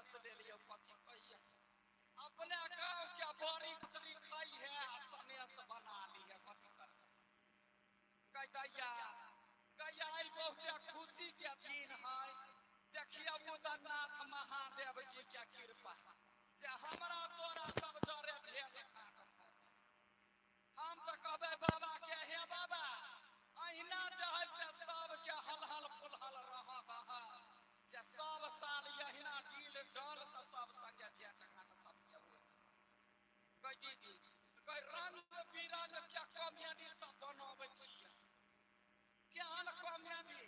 सनेस लेलियै, कथी कहियै? अपने गाँव के बड़ी कचरी खाइ है आ सनेस बना ली है। कथी करबै? कह दैया, कहिया आइ बहुते खुशी के दिन है। देखिए, उदयनाथ महादेव जी के कृपा जे हमरा तोरा सब जरे भेट घाट भऽ गेल। हम तऽ कहबै बाबा के, हे बाबा, अहिना जे है से सबके हलहल फुलहल रह दह, जे सब साल अहिना डील डल से सब संगे भेट घाट सबके होय। कह दीदी, कह रंग बिरंग के कॉमेडी सब बनबै छियै। केहन कॉमेडी?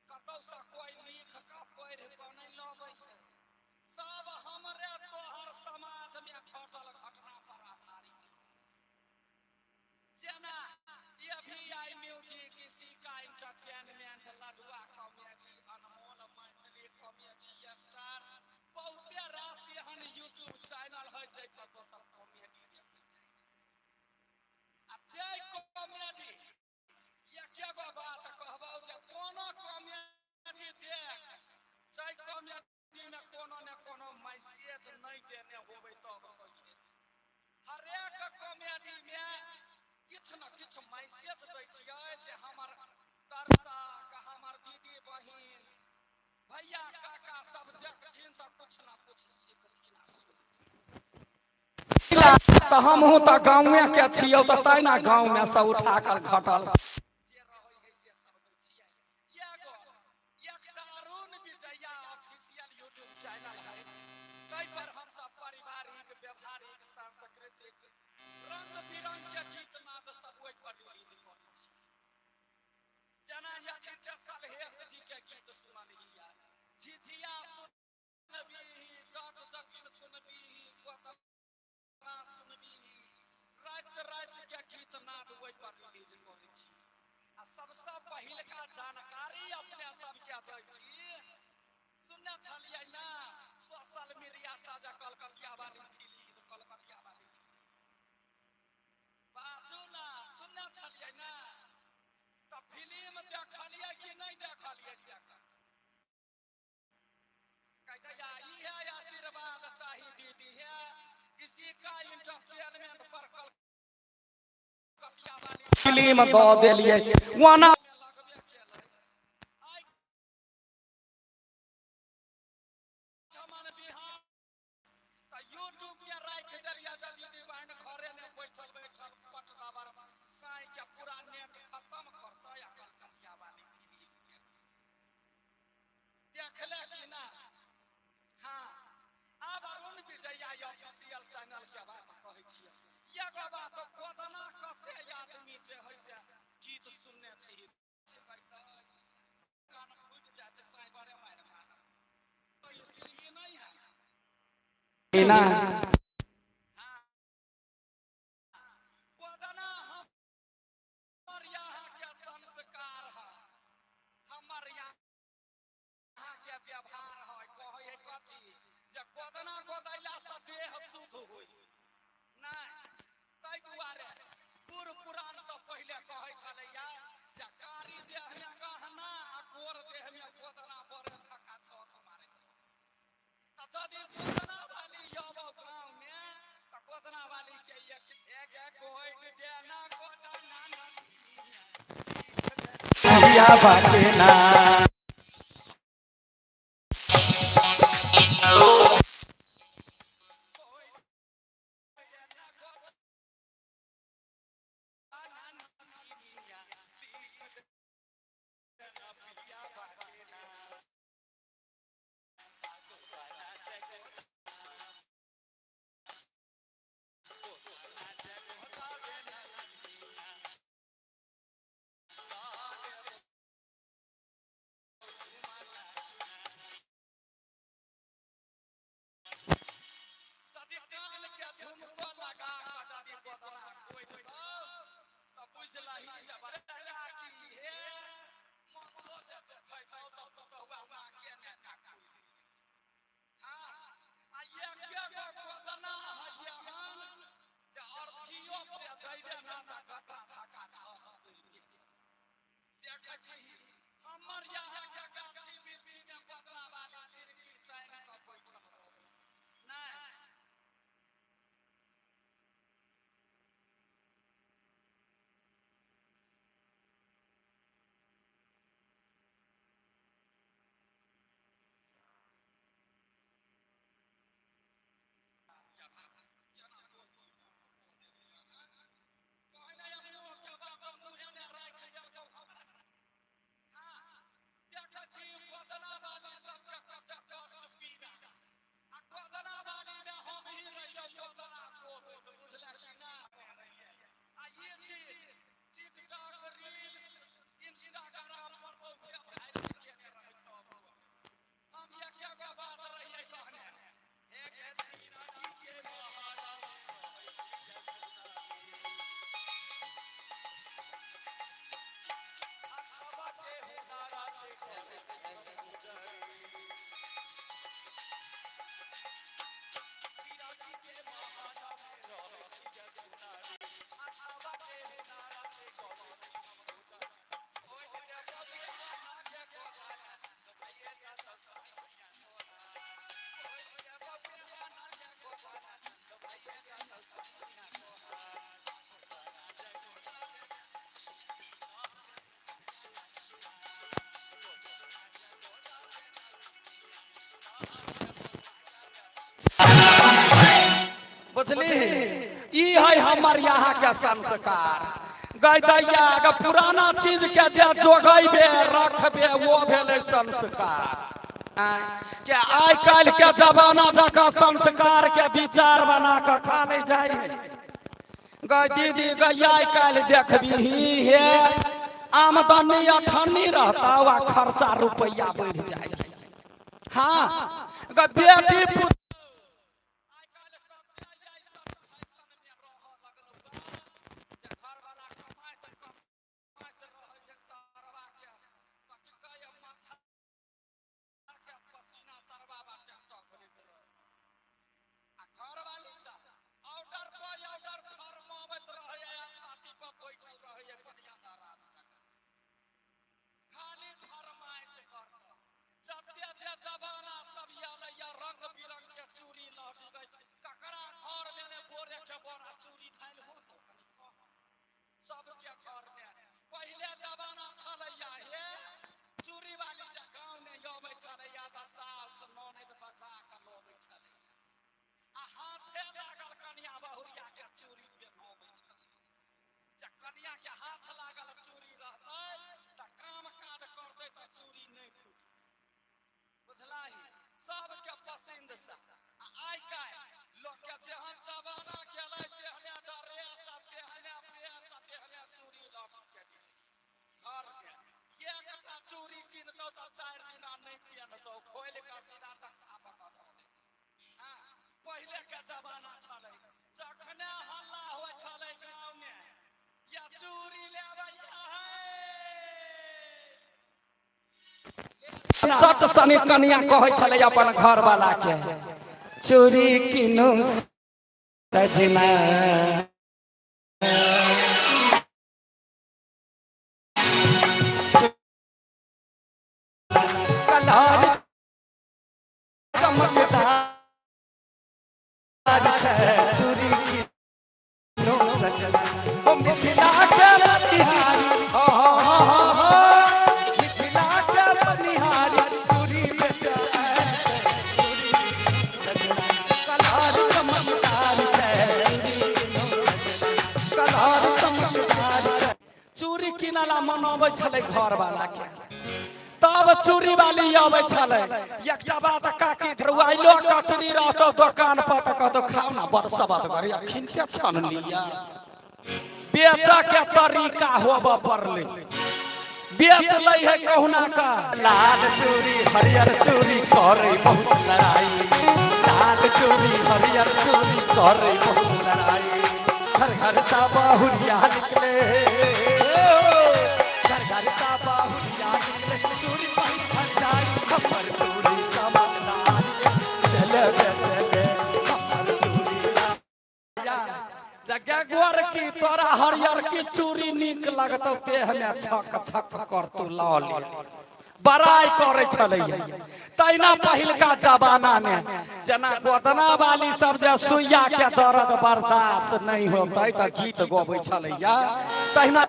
कतौसँ कोइ लिख कऽ पढ़ि कऽ नहि लबै है, सब हमरे तोहर समाजमे घटल घटना पर आधारित है। जेना ये भी आई म्यूजिक, इसी का इंटरटेनमेंट, लडुआ कॉमेडी, अनमोल मैथिली कॉमेडी स्टार, बहुते रास एहन यूट्यूब चैनल है जाहि पर दोसर कॉमेडी देखै जाइ छै। आ जे कॉमेडी, एके गो बात कहबौ जे कोनो कॉमेडी देख, जाहि कॉमेडी मे कोनो ने कोनो मैसेज नहि देने होबै तब कहिए। हरेक कॉमेडी मे किछु ने किछु मैसेज दै छियै जे हमर दर्शक, हमर दीदी बहिन, भैया, काका सब देखथिन तऽ किछु ने किछु सीखथिन आ सुनथिन। तऽ हमहूँ तऽ गाँवे के छियौ, तऽ तहिना गाँवमे से उठा कऽ घटल जे रहै है से सब दै छियै। एगो एकटा अरुण विजया ऑफिशियल यूट्यूब चैनल है, ताहि पर हमसब पारिवारिक, व्यवहारिक, सांस्कृतिक, रंग बिरंग के गीत नाद सब ओहि पर रिलीज करै छी। जेना अखन सलहेश जी के गीत सुनलही, झिझिया सुनबी, जट जटिन सुनबी, गोदना सुनबी, रासि रासि के गीत नाद ओहि पर रिलीज करै छी। आ सबसँ पहिलका जानकारी अपने सबके दै छी। सुनने छलियै ने सोशल मीडिया से जे कलकतिया वाली फिल्म, कलकतिया वाली फिल्म, बाजू ना, सुनने छलियै ने? तऽ फिल्म देखलियै कि नहि देखलियै से कहते ई है। आशीर्वाद चाही दीदी है, इसी का इंटरटेनमेंट पर कलकतिया वाली फिल्म दऽ देलियै। ओना लगबे केलै आइ ठमन बिहार तऽ यूट्यूब में राखि देलियै जे दीदी बहिन घरे ने बैठल बैठल पट दबर साँइ के पूरा नेट खत्म करतै आ कलकतिया वाली फिल्म देखले कि ना? हाँ, आब अरुण विजया ऑफिशियल चैनल के बात कहै छियै। एगो बात, गोदना कते आदमी जे है से गीत सुनने छी? कान फूटि जायत, साँइ बड़े मारि मारत। ई सीढ़ी नहीं है ना? हाँ, गोदना हमर यहाँ के संस्कार है, हमर यहाँ के व्यवहार है। कहै है कथी जे गोदना गोदैला से देह शुद्ध होई नहि, ताहि दुआरे बूढ़ पुरान सब पहिले कहै छलैया जे कारी देह मे गहना आ गोर देह मे गोदना बड़े झका चौक मारे। तऽ यदि गोदना वाली अबौ गाँव मे तऽ गोदना वाली के एक एक कोई देना गोदना न बाटे ना। यदि कान के झुमको लगा कऽ यदि गोदना कोइ देतौ तऽ बुझि लही जे काकी हे, माथो जे दुखैतौ तऽ पुतहुआ नाके ने काकी। हाँ, आ एके गो गोदना है एहन जे अर्थियो पे जइबे ना तऽ गटा छका छक उड़िते जेतौ। देखै छी, हमर यहाँ के गाछी वृक्षी में गोदना वाली सिरकी तानि कऽ बैठल रहै। बुझली, ई है हमर यहाँ के संस्कार। गै दैया ग, पुराना चीज के जे जोगैबे रखबे, वो भेलै संस्कार। आँय, के आइ काल्हि के जमाना जकाँ संस्कार के विचार बना कऽ खा नहि जाइ है। गै दीदी गै, आइ काल्हि देखबीही हे, आमदनी अठन्नी रहता वा खर्चा रुपैआ बढ़ि जाइ है। हाँ गै, बेटी पुत आइ काल्हि कते अइसन फैशनमे रहऽ लगलौ जे घरवला कमाइत कमाइत रहै है तरवाके कथी कहै, माथाके पसीना तरवा बाटे टघरैत रहै, आ घरवाली सँ ऑर्डर पर ऑर्डर फरमाबैत रहै आ छाती पर बैठल रहै कनिया नाराज जकाँ, खाली फरमाइश करतौ। जते जे जमाना सब एलैया, रंग बिरंग के चूड़ी लहठी गई, ककरा घर में ने बोरे के बोरा चूड़ी धैल होतो? कनि कह, सबके घर में। पहिले जमाना छलैया हे, चूड़ी वाली जे गाँव ने अबै छलैया तऽ सास ननैद बचा कऽ लबै छलैया आ हाथे लागल कनिया बहुरिया के चूड़ी पेन्हबै छलैया। जे कनिया के हाथ लागल चूड़ी रहतै तऽ काम काज करतै तऽ चूड़ी नहि टूटतै। बुझलाही, सबके पसिंद से। आ आइ काल्हि लोकके जेहन जमाना गेलै, तेहने ड्रेस आ तेहने फेस आ तेहने चूड़ी लहठी के गेलै। घरमे एकटा चूड़ी किनतौ तऽ 4 दिना नहि पेन्हतौ, खोलि कऽ सीधा तख्ता पर कऽ धऽ देतौ। हँ, पहिले के जमाना छलै, जखने हल्ला होइ छलै गाँवमे या चूड़ी लेबै है, चट सनी कनिया कहै छलै अपन घरवाला के, चूड़ी किनु सजना। कलर चमकदार छै, चूड़ी किनु सजना। ओ मिथिला के बनिहारी, हो हो हो हो हो, मिथिला के बनिहारी चूड़ी बेचै, सजना कलर चमकदार छै, कलर चमकदार छै। चूड़ी किनला मनबै छलै घरवाला के, तब चूड़ी वाली अबै छलै। एकटा बात काकी, धरुआइलो कचरी रहतो दोकान पर तऽ कहतो, खाउ ना, बड़ सबादगर, अखिनते छानलिया। बेचऽ के तरीका होबऽ पड़लै, बेच लै है कहुना का। लाल चूड़ी हरियर चूड़ी करे बहुत लड़ाई, लाल चूड़ी हरियर चूड़ी करे बहुत लड़ाई। घर घर सा बहुरिया निकले, घर घर सा बहुरिया निकले, चूड़ी पहिन घर जाई, हमर चूड़ी चमकदार, चले चले हमर चूड़ी। गोर की तोरा हरियर की चूड़ी नीक लगतौ, देह में छक छक करतौ, लऽ ले, बड़ाइ करै छलैया। तहिना पहिलका जमाना मे जेना गोदना वाली सब जे सुइया के दर्द बर्दाश्त नहि होतै तऽ गीत गबै छलैया, तहिना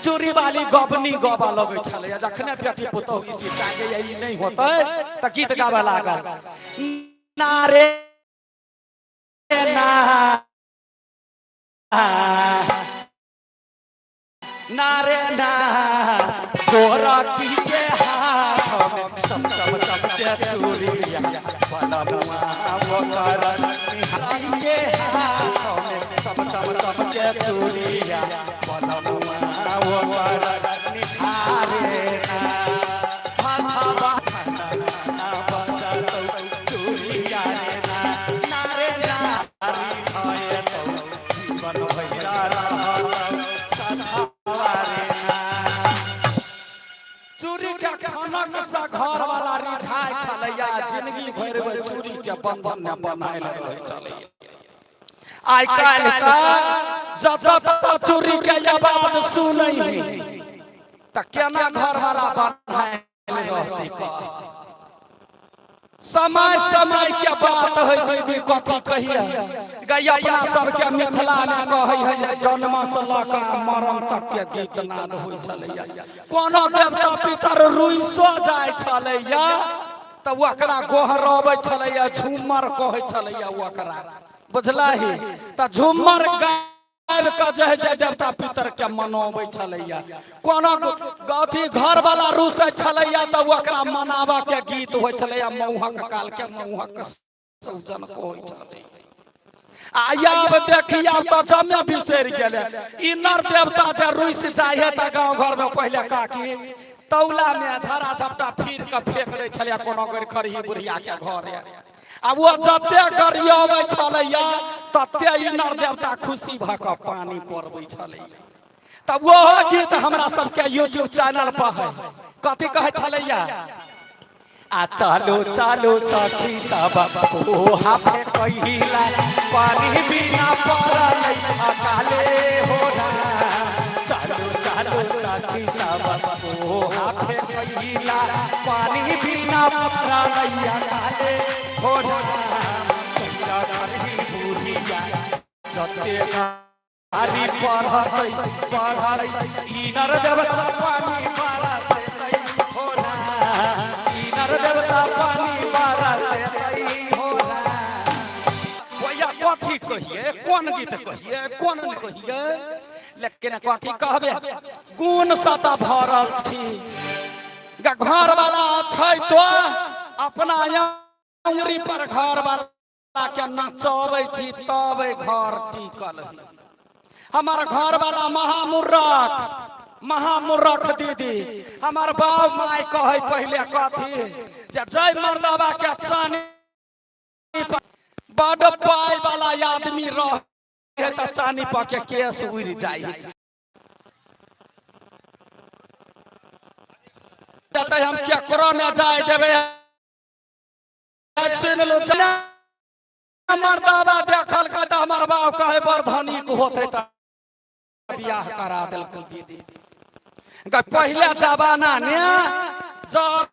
चूड़ी वाली गबनी गबऽ लगै छलैया। जखने बेटी पुतोहु ई शीशा के ई नहि होतै तऽ गीत गाबऽ लागल, नारे ना नारे ना, तोरा की के हाथ में चम चम चम के चूड़िया, बलमुआ ओकर निहारी के हाथ में चम चम चम के चूड़िया, बलमुआ ओकर निहारे ना, हाथवा बजतौ चूड़िया रे ना, नारे नारी भयतौ जीवन भैया रहतौ सधावा रे ना। चूड़ी के खनक से घर वाला रिझाय छलैया, जिंदगी भरि ओहि चूड़ी के बंधन में बनायल रहै छलैया। आइ काल्हि का जतऽ ततऽ चूड़ी के आवाज सुनै है तऽ केना घर वाला बनायल रहतै? कह, समय समय के बात है दीदी, कथी कहिए गई। अपना सबके मिथिला में कहै है जे जन्म से लऽ कऽ मरण तक के गीत नाद होइ छलैया। कोनो देवता पितर रुइसो जाइ छलैया। तऽ ओकरा गोहरबै छलैया, झूमर कहै छलैया ओकरा, बुझलही? तऽ झूमर गाबि कऽ जे है से देवता पितर के मनोबै छलैया। कोनो अथी घर वाला रुसै छलैया तऽ ओकरा मनाबऽ के गीत होइ छलैया। मौहक काल के मौहक सौजन कहै छलै। आ आब देखिया तऽ जमे बिसरि गेलै। ई नर देवता जे रुसि जाइ है तऽ गाँव घर में पहिले काकी तौला में झड़ा झपटा फिर के फेंक दै छलै कोनो गरि खरही बुढ़िया के घर। आ ओ जते गरियबै छलैया तते ई नर देवता खुशी भऽ कऽ पानि पड़बै छलैया। तब ओहो गीत हमरा सबके यूट्यूब चैनल पर है। कथी कहै छलैया? आ चलो चलो सखी सब कोहा पे कहिला, पानी बिना पड़ल अकाले हो। चलो चलो सखी सब कोहा पे कहिला, पानी बिना पड़ल अकाले हो। कहिला खरही बुढ़िया जते हरि पढ़तै पढ़ै, ई नर देवता पानी बरसेतै हो ना, ई नर देवता पानी बरसेतै हो ना। भैया, कथी कहिए, कोन गीत कहिए, कोन नहि कहिए? लेकिन कथी कहबे, गुण सँ तऽ भरल छी। घर वाला छै तो अपना अंगुरी पर घर वाला के नचबै छी तब घर टिकल है। हमर घर वाला महामूर्ख, महामूर्ख दीदी। हमर बाप माय कहै पहिले कथी जे जय मर्दाबा के चानी बड पाय वाला आदमी रहे तऽ चानी पर के केस उड़ि जाइ है। हम केकरो ने जाय देबै। सुन लो, मर्दाबा देखल का तऽ हमर बाप कहे बड़ धनिक होते तऽ बियाह करा देलकै। दीदी, पहिले जमाना ने जब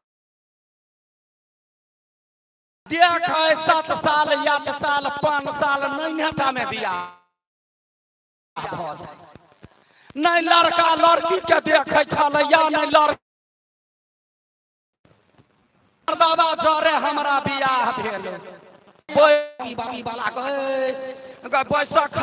देख 7 साल, 8 साल, 5 साल नैनेटा में बियाह भऽ जाय। नहि लड़का लड़की के देखै छलैया, नहि लड़का मर्दाबा जरे हमरा बियाह भेल। बाकी वाला कहे बैसख